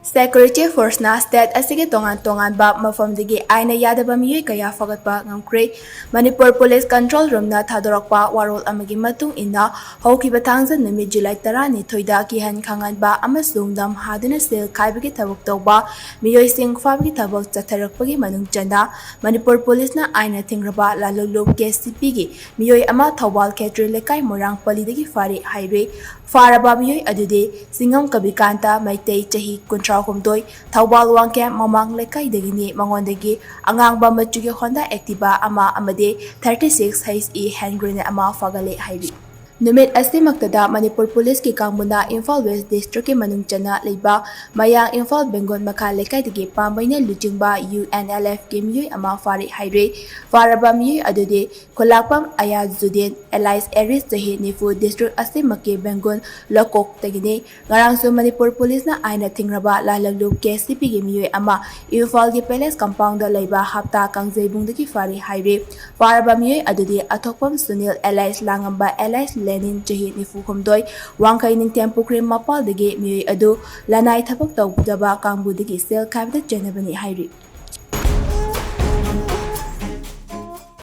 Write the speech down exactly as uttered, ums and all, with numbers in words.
Security forceꯅ state ꯑꯁꯤꯒꯤ ꯇꯣꯉꯥꯟ ꯇꯣꯉꯥꯟꯕ ꯃꯐꯝꯗꯒꯤ ꯑꯥꯏꯟꯅ ꯌꯥꯗꯕ ꯃꯤꯑꯣꯏ ꯀꯌꯥ ꯐꯒꯠꯄ ꯉꯝꯈ꯭ꯔꯦ꯫ ꯃꯅꯤꯄꯨꯔ Police Control Roomꯅ ꯊꯥꯗꯣꯔꯛꯄ ꯋꯥꯔꯣꯜ ꯑꯃꯒꯤ ꯃꯇꯨꯡ ꯏꯟꯅ, ꯍꯧꯈꯤꯕ ꯊꯥꯡꯖ ꯅꯨꯃꯤꯠ July ꯇꯔꯥꯅꯤꯊꯣꯏꯗ ꯀꯤꯍꯟ ꯈꯪꯍꯟꯕ ꯑꯃꯁꯨꯡ ꯅꯝ ꯍꯥꯗꯨꯅ ꯁꯦꯜ ꯈꯥꯏꯕꯒꯤ ꯊꯕꯛ ꯇꯧꯕ ꯃꯤꯑꯣꯏꯁꯤꯡ ꯐꯥꯕꯒꯤ ꯊꯕꯛ ꯆꯠꯊꯔꯛꯄꯒꯤ ꯃꯅꯨꯡ ꯆꯟꯅ ꯃꯅꯤꯄꯨꯔ Policeꯅ ꯑꯥꯏꯟꯅ ꯊꯤꯡꯔꯕ ꯂꯥꯂꯣꯡꯂꯨꯞ KCPꯒꯤ ꯃꯤꯑꯣꯏ ꯑꯃ ꯊꯧꯕꯥꯜ ꯈꯦꯇ꯭ꯔꯤ ꯂꯩꯀꯥꯏ ꯃꯣꯏꯔꯥꯡ ꯄꯜꯂꯤꯗꯒꯤ ꯐꯥꯔꯦ ꯍꯥꯏꯔꯦ꯫ ꯐꯥꯔꯕ ꯃꯤꯑꯣꯏ ꯑꯗꯨꯗꯤ ꯆꯤꯡꯉꯝ ꯀꯕꯤꯀꯥꯟꯇ ꯃꯩꯇꯩ, ꯆꯍꯤ ꯀꯨꯟꯊ꯭ꯔꯥꯍꯨꯝꯗꯣꯏ, ꯊꯧꯕꯥꯜ ꯋꯥꯡꯈꯦꯝ ꯃꯃꯥꯡ ꯂꯩꯀꯥꯏꯗꯒꯤꯅꯤ꯫ ꯃꯉꯣꯟꯗꯒꯤ ꯑꯉꯥꯡꯕ ꯃꯆꯨꯒꯤ Honda Activa ꯑꯃ ꯑꯃꯗꯤ thirty six H E hand grenade ꯑꯃ ꯐꯥꯒꯠꯂꯦ ꯍꯥꯏꯔꯤ꯫ ꯅꯨꯃꯤꯠ ꯑꯁꯤꯃꯛꯇꯗ ꯃꯅꯤꯄꯨꯔ Policeꯀꯤ ꯀꯥꯡꯕꯨꯅ ꯏꯝꯐꯥꯜ West Districtꯀꯤ ꯃꯅꯨꯡ ꯆꯟꯅ ꯂꯩꯕ ꯃꯌꯥꯡ ꯏꯝꯐꯥꯜ ꯕꯦꯡꯒꯣꯜ ꯃꯈꯥ ꯂꯩꯀꯥꯏꯗꯒꯤ ꯄꯥꯝꯕꯩꯅ ꯂꯨꯆꯤꯡꯕ UNLFꯀꯤ ꯃꯤꯑꯣꯏ ꯑꯃ ꯐꯥꯔꯦ ꯍꯥꯏꯔꯦ꯫ ꯐꯥꯔꯕ ꯃꯤꯑꯣꯏ ꯑꯗꯨꯗꯤ ꯈꯨꯂꯥꯛꯄꯝ ꯑꯌꯥꯖꯨꯗꯤꯟ alias ꯑꯦꯔꯤꯁ, ꯆꯍꯤ ꯅꯤꯐꯨ, district ꯑꯁꯤꯃꯛꯀꯤ ꯕꯦꯡꯒꯣꯜ ꯂꯣꯀꯣꯛꯇꯒꯤꯅꯤ꯫ ꯉꯔꯥꯡꯁꯨ ꯃꯅꯤꯄꯨꯔ Policeꯅ ꯑꯥꯏꯟꯅ ꯊꯤꯡꯔꯕ ꯂꯥꯂꯣꯡꯂꯨꯞ KCPꯒꯤ ꯃꯤꯑꯣꯏ ꯑꯃ ꯏꯝꯐꯥꯜꯒꯤ Palace compoundꯗ ꯂꯩꯕ ꯍꯞꯇꯥ ꯀꯥꯡꯖꯩꯕꯨꯡꯗꯒꯤ ꯐꯥꯔꯦ ꯍꯥꯏꯔꯤ꯫ ꯐꯥꯔꯕ ꯃꯤꯑꯣꯏ ꯑꯗꯨꯗꯤ ꯑꯊꯣꯛꯄꯝ ꯁꯨꯅꯤꯜ alias ꯂꯥꯡꯉꯝꯕ alias ꯂꯦꯅꯤꯟ, ꯆꯍꯤ ꯅꯤꯐꯨ ꯍꯨꯝꯗꯣꯏ, ꯋꯥꯡꯈꯩ ꯅꯤꯡꯊꯦꯝ ꯄꯨꯈ꯭ꯔꯤ ꯃꯄꯥꯜꯗꯒꯤ꯫ ꯃꯤꯑꯣꯏ ꯑꯗꯨ ꯂꯅꯥꯏ ꯊꯕꯛ ꯇꯧꯗꯕ ꯀꯥꯡꯕꯨꯗꯒꯤ ꯁꯦꯜ ꯈꯥꯏꯕꯗ ꯆꯦꯟꯅꯕꯅꯤ ꯍꯥꯏꯔꯤ꯫